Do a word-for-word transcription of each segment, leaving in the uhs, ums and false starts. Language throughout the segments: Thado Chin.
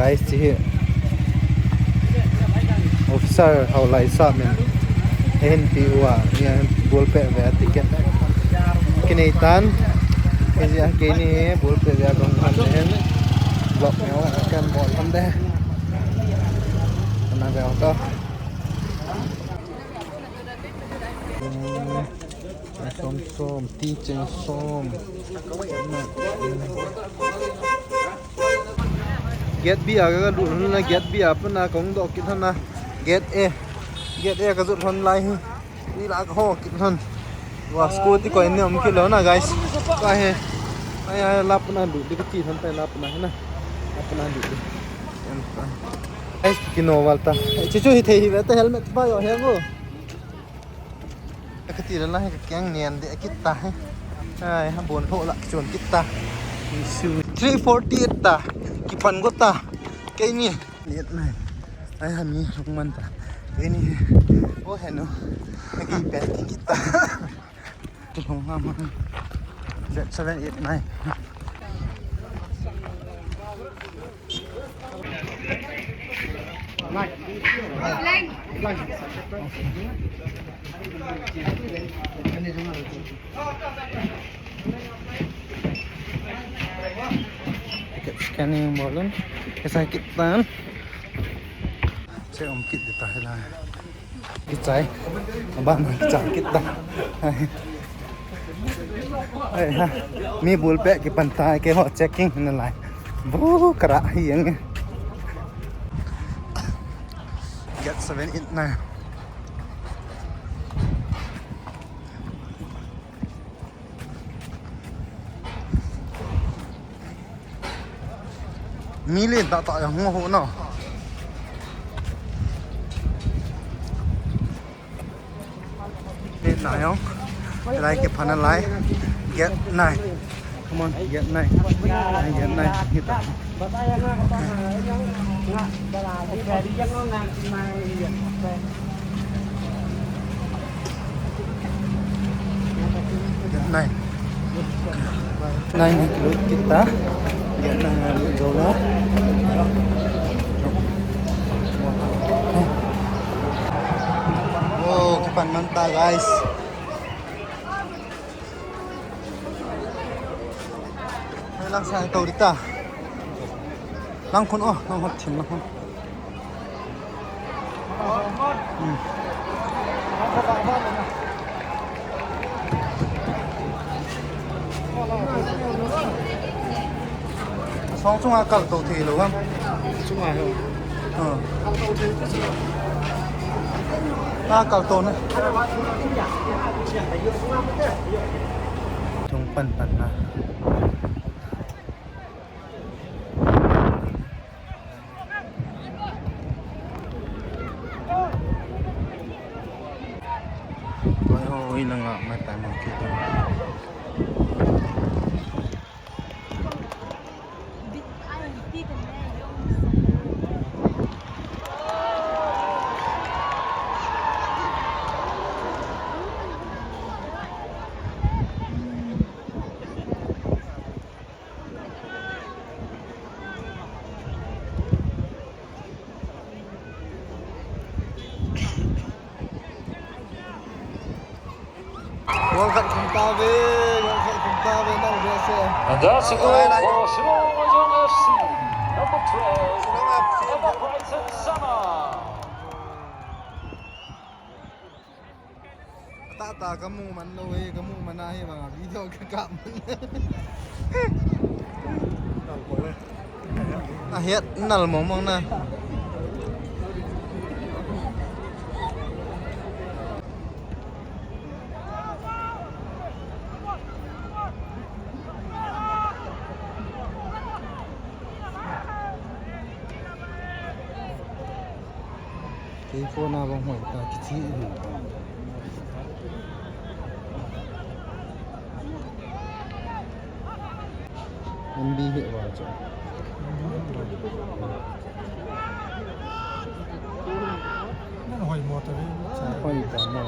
Guys, chi hi officer Haolai sap in ahin pe uva, ni ahin bol peh uve a ticket. Kinei tan. Kei jeh a keini hi bol peh uve a kong khan te hin. Vlog neo a kan bol khan te. Kana ve to. Som som, ti cheng som. Gate B a ka lut lhon na, gate B a pat na kong doh kit lhon na. Gate A. Gate A ka jot lhon lai hi. Tui la ka ho kit lhon. Wa, scooty koi ni um kit lou na, guys. Ka he. Ai, ai, la pat na lut di ka ti lhon tai la pat na hi na. La pat na lut di. Guys, kino val ta. Chu chu hi thei hi ve ta helmet pa jo he ngo. Ka ti la la hi ka keng nian de kit ta hi. Ai, ha bon ho la chon kit ta. Isu three forty-eight ta. Kipan go ta. Keini. Eight nine. Ai, ha mi lung man ta. Keini. O henu. Ki pen kit ta. Ki lung ha man. Z seven eight nine. Ticket scanning bolun. Kisa kit tan. Che um kit di ta hila. Kichai. Aban kichai kit ta. Ai ha. Mi bul pe kipan ta keiho checking na lai. Bu kara hi yang. Gate seven eight nine. Mi len tah tah jong hung ho na. Len na jong. Lai kipan a lai. Gate nine. Come on, gate nine. Gate nine. Hita. Nine. Nine na kilut kita. Nine na kilut jola. Oh, kipan man ta, guys. Lang sa to dita. Lang khun o, lang hot thim lang khun. Hmm. Song chunga kal to thei lou ham. Chunga ho. Hmm. Kal to thei. Ah, kal to na. Thung pan pan na. Koi ho, oi langa mai tai mang kit. Gol khat khum tave, gol khat khum tave, nau ve se. And that's a goal for Shillong Wadjong F C, number twelve, Shillong F C. Emma Brighton Sangma. Tata kamu man lou e, kamu man ahi vang a video kakap man. Ahiat nal mong mong na. Kei phone a bang hoi ta kichi. M B hi wa chu. Nan hoi mo ta ve. Hoi ta mo.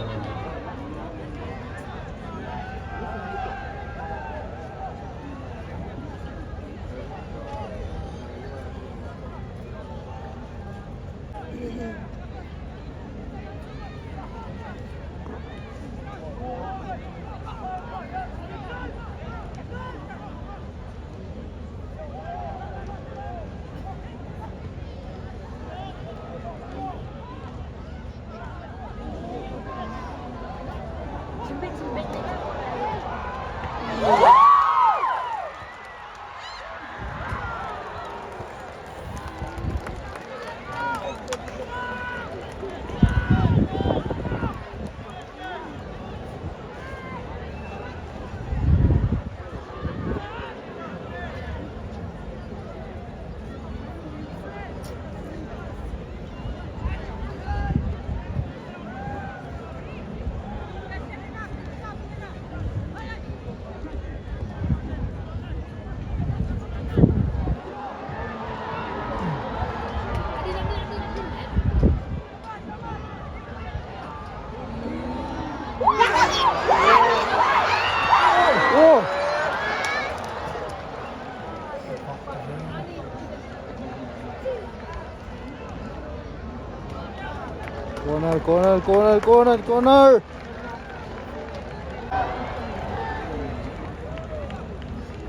Corner, corner, corner, corner, corner.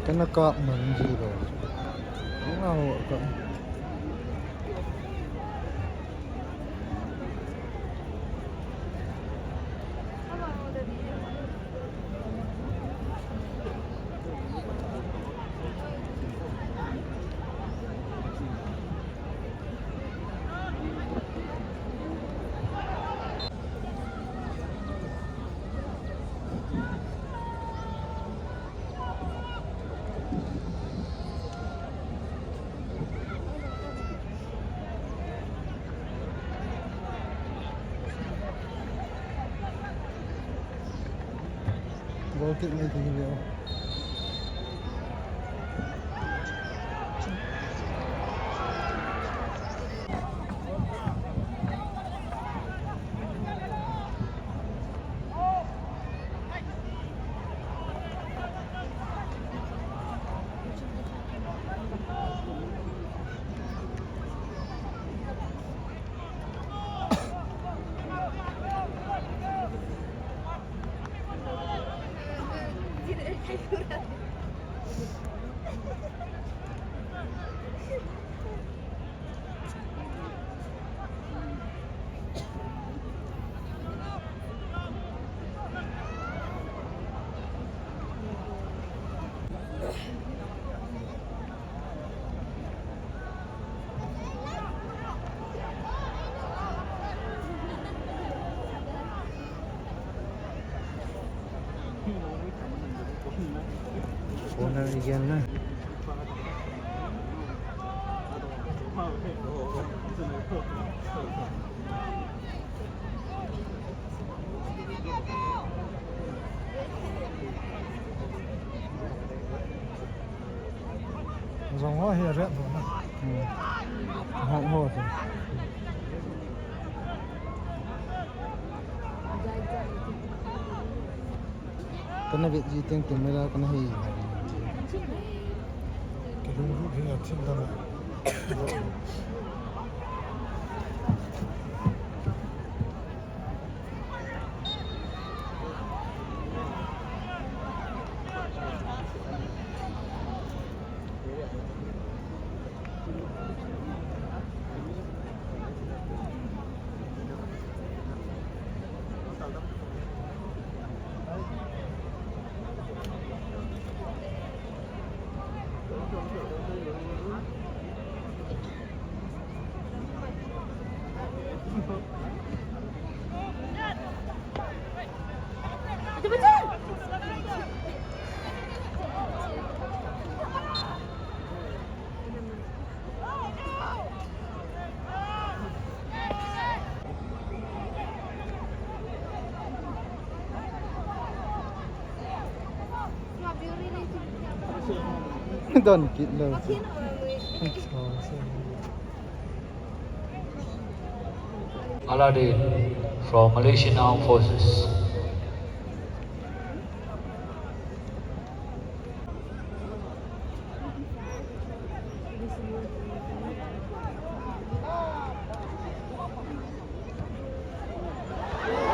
Kana kap man ji lou. Kana ho ka. Goal kick nei thei ve o. Corner again na. Jong ho hi red ho na. Hmm. Ho ho. Kana vet ji teng teng mela kana hei. Kilunglut hi athil dan. Don kit lou. Aladin from Malaysian Armed Forces.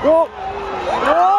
Go! Go!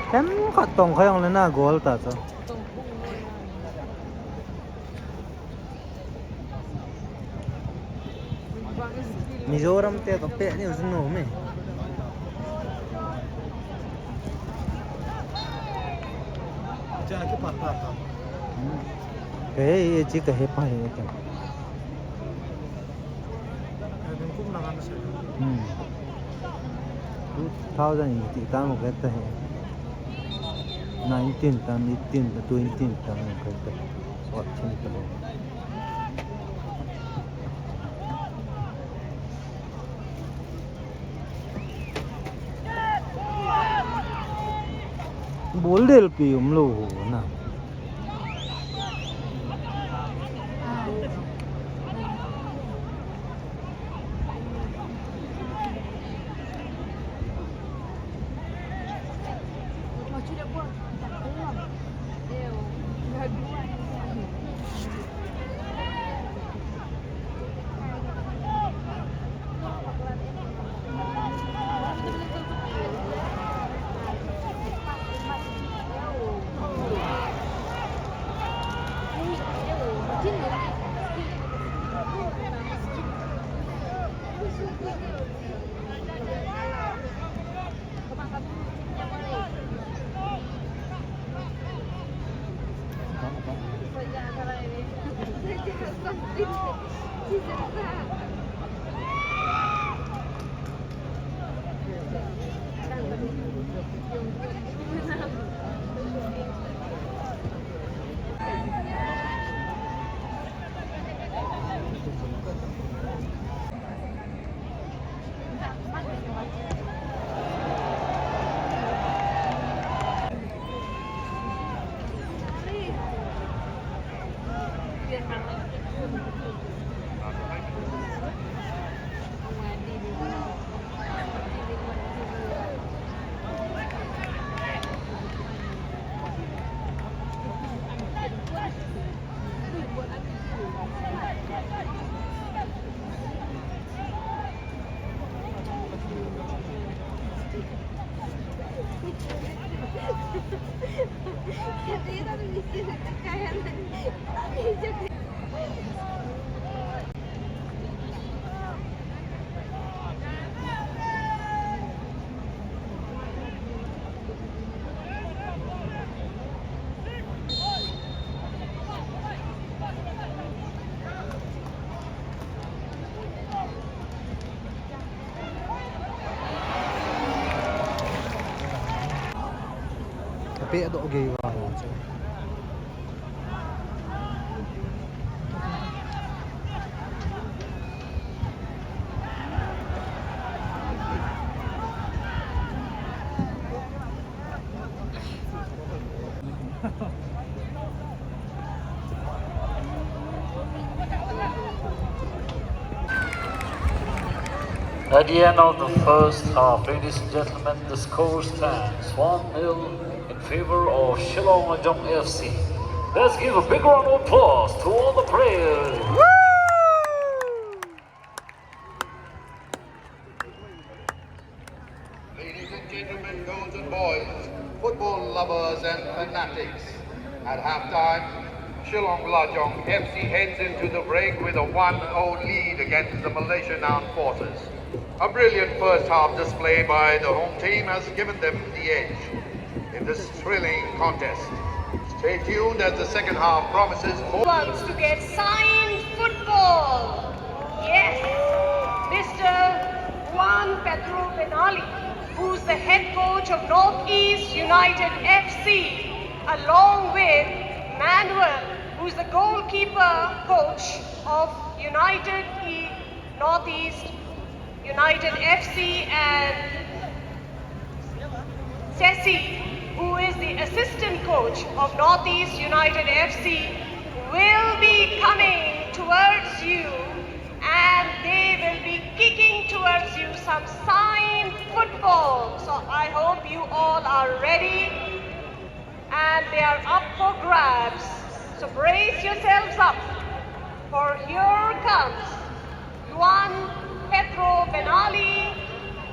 Themkhat tongkha jongle na goal ta chu. Mizoram te kapeh ni usun no me. Cha ki pa pa pa. Hmm. Kahe, ye chi kahe pa he ka. Hmm. Two thousand eighteen tam mo kata he. Nineteen tam, eighteen tam, twenty tam mo kata. What chin to. Bol del pi um lo ho na. Kapeh doh gei uva chu. At the end of the first half, ladies and gentlemen, the score stands one nil in favor of Shillong Lajong F C. Let's give a big round of applause to all the players. Ladies and gentlemen, girls and boys, football lovers and fanatics, at halftime, Shillong Lajong F C heads into the break with a one oh lead against the Malaysian Armed Forces. A brilliant first half display by the home team has given them the edge in this thrilling contest. Stay tuned as the second half promises more. Wants to get signed football. Yes, Mister Juan Pedro Benali, who's the head coach of Northeast United F C, along with Manuel, who's the goalkeeper coach of United E-, Northeast United F C, and Ceci, who is the assistant coach of Northeast United F C, will be coming towards you, and they will be kicking towards you some signed Football. So I hope you all are ready and they are up for grabs. So brace yourselves up, for here comes Juan Pedro Benali,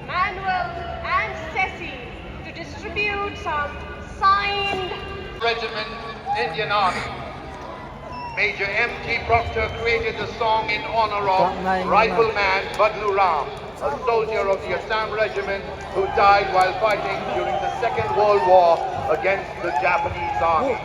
Manuel and Ceci to distribute some signed Regiment, Indian Army. Major M T Proctor created the song in honor of Rifleman Badlu Ram, a soldier of the Assam Regiment who died while fighting during the Second World War against the Japanese Army.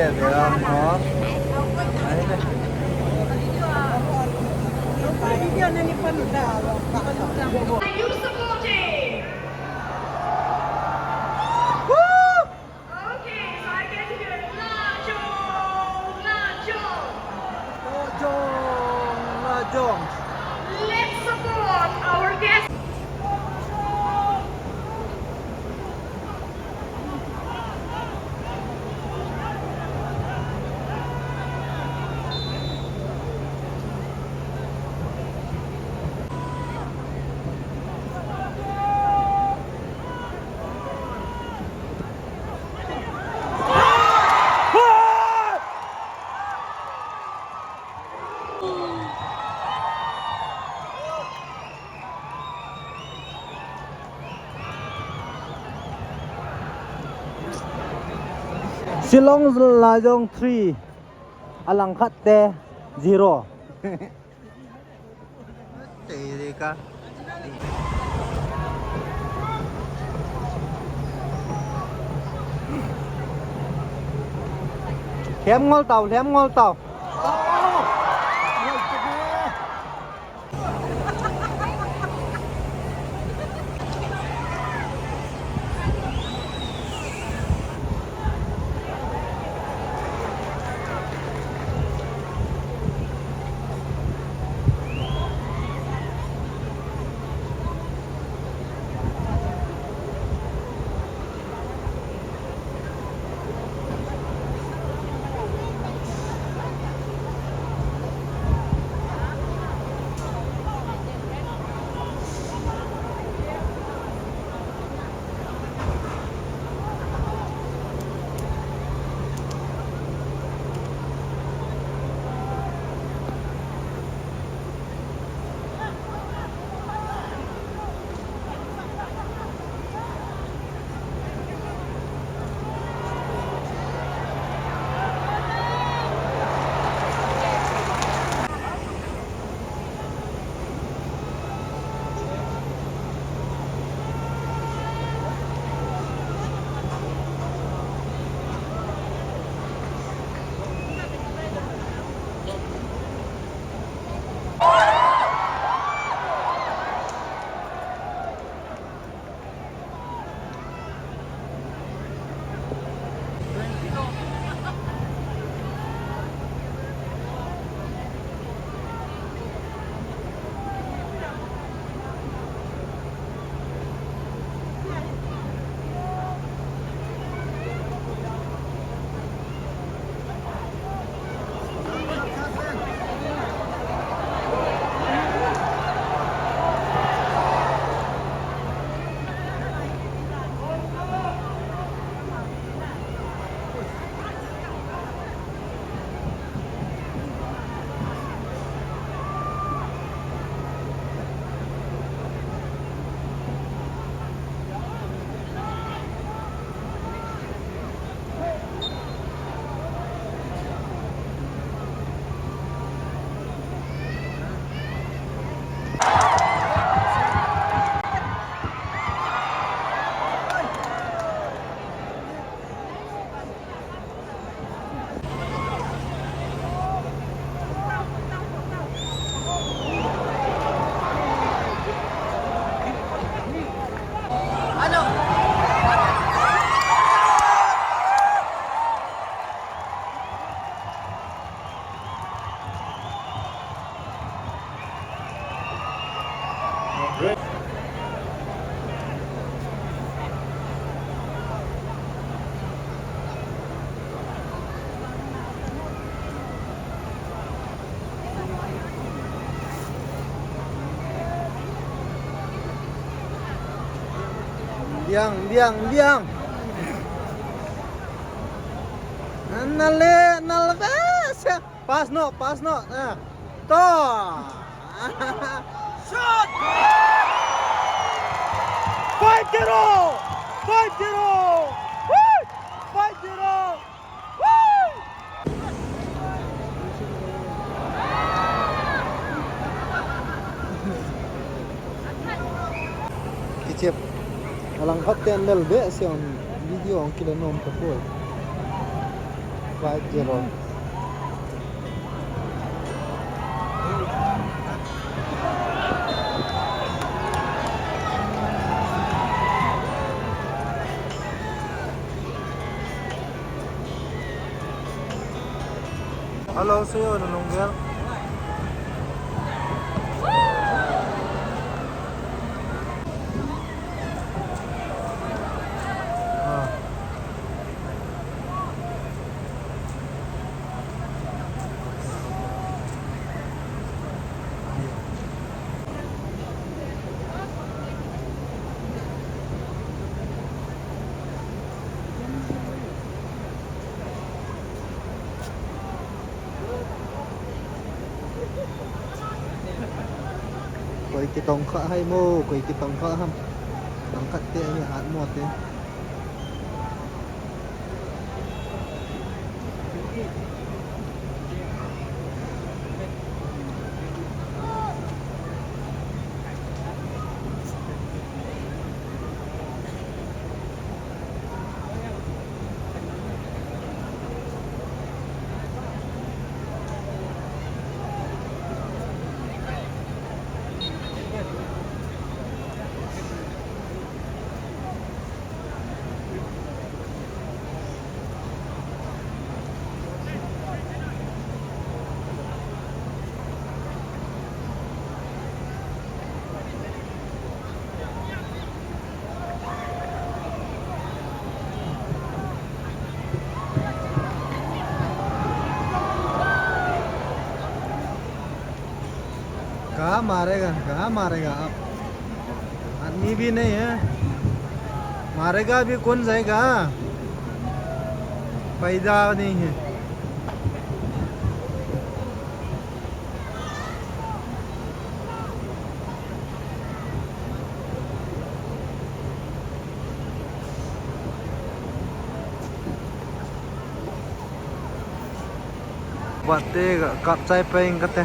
Are you supporting? Okay, so I can hear Lajong, Lajong. Lajong, Lajong. Let's support our guest. Shillong Laijong three, Alangkhatte zero. Tei dei ka. Lhem ngol tau, lhem ngol tau. Liang, liang, liang. Nale, nale, pass no, pass no. Ah. To. Shot! Five zero! Five zero! Woo! Five zero! Woo! Kichep. Alangkhat ten lel be siang video ang kila nom ka poi. Five zero. Hello, sa'yo, nalunggil. Ah. Koi kitong kha hai mo, koi kitong kha ham. Nang khat te ni hat mo te. कहाँ मारेगा, कहाँ मारेगा आप? आदमी भी नहीं है, मारेगा भी कौन जाएगा? फायदा नहीं है। Bate ga kap chai peng kate.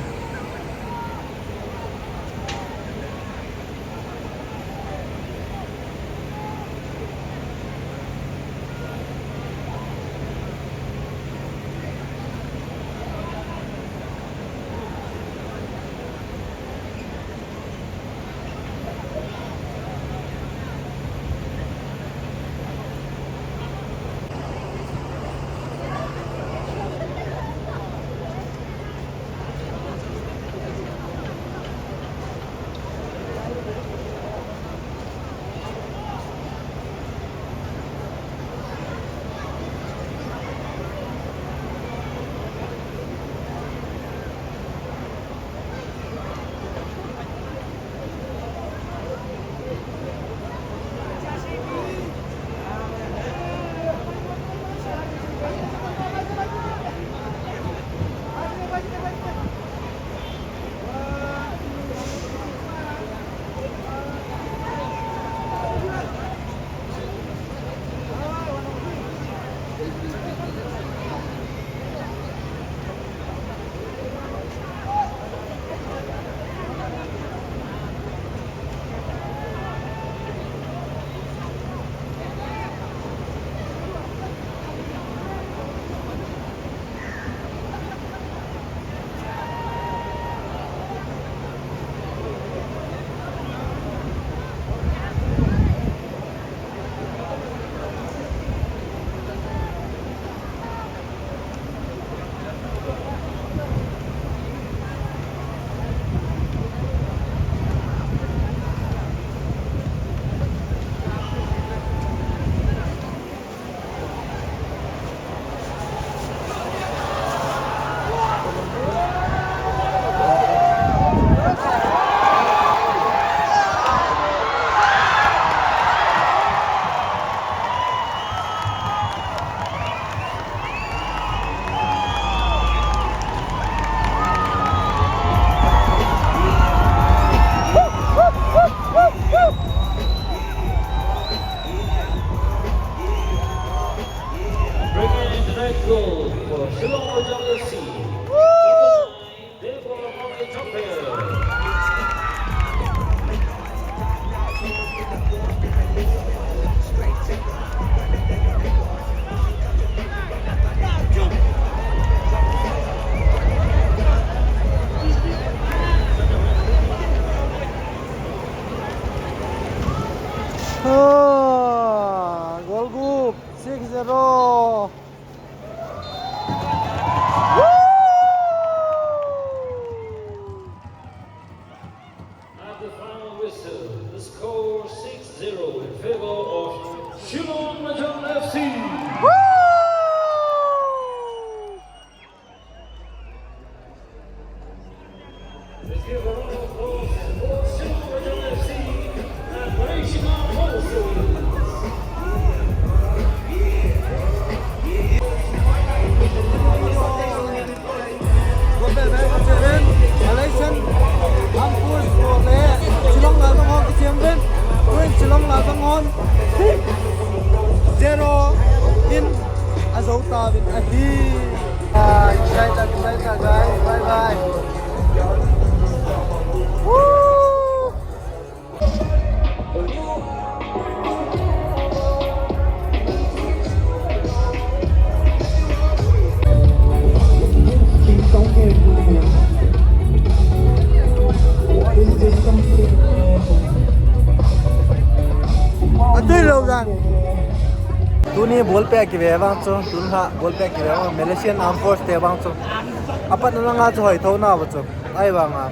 Bringing in the ninth goal for Shillong Rajang F C. Number nine, Debo Mongithope. Ah, goal group, six zero. At the final whistle, the score six zero in favor of Shillong Rajang F C. Let's give a round of applause for Shillong Rajang F C and Malaysia Forces. Malaysian Armed Force ho le Shillong Rajang ho kisem uvin, tuin Shillong Rajang hon six zero in ajou tauvin ahi. Ah, kisai ta, kisai ta, guys. Bye bye. Woo! Atui lou jang. Tuni ball peh kive vang chu, tun ha ball peh kive vang, Malaysian Armed Force te vang chu. Apat na langa chu hoi tho na va chu. Ahivanga.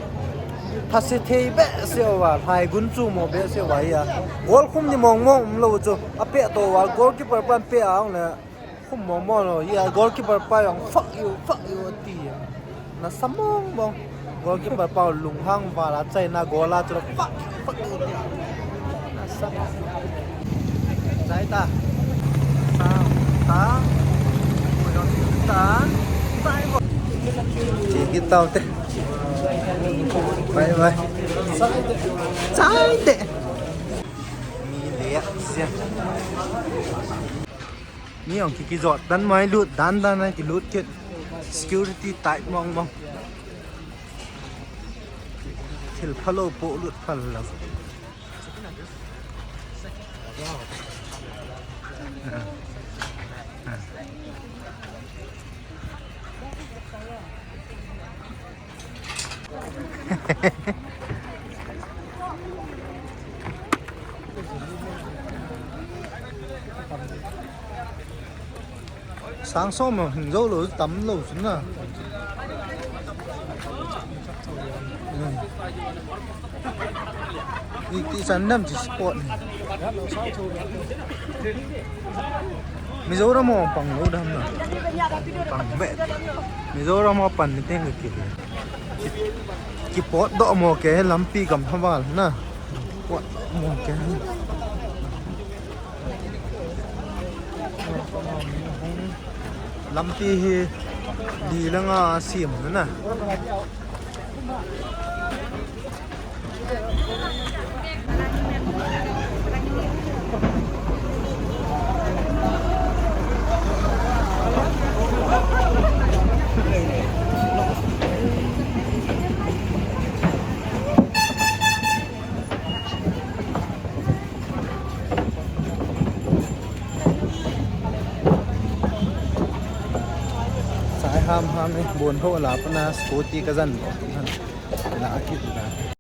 Thase thei behseh uva, lhaigun chu mo behseh uva hi a. Goal khum ni mong mong umlou chu. Apeh to uva, goalkeeper pan peh a ong le. Khum mong mong lou hi a, goalkeeper pa jong, "Fuck you, fuck you," ati. Nasa mong mong. Goalkeeper pau lunghang vala chaina goal a chu pak pak. Chai ta. Sa ta. Ta. Chai go. Chi ki tau te. Bye bye. Chai te. Mi le sia. Mi ong ki ki jot dan mai lut dan dan ai ki lut kit. Security tight mong mong. Thil phalo po lut phal lo. Sang som ma hing jo lo tam lo chu na. Ti, ti san dam chi sport ni. Mizoram mo pang lo dam na. Pang be. Mizoram mo pan ni teng ki. Ki, ki pot do mo ke lampi kam haval na. Pot mo ke. Lampi hi di langa siam na. Sai ham ham e, bon ho la pana scooty ka jan. La kit la.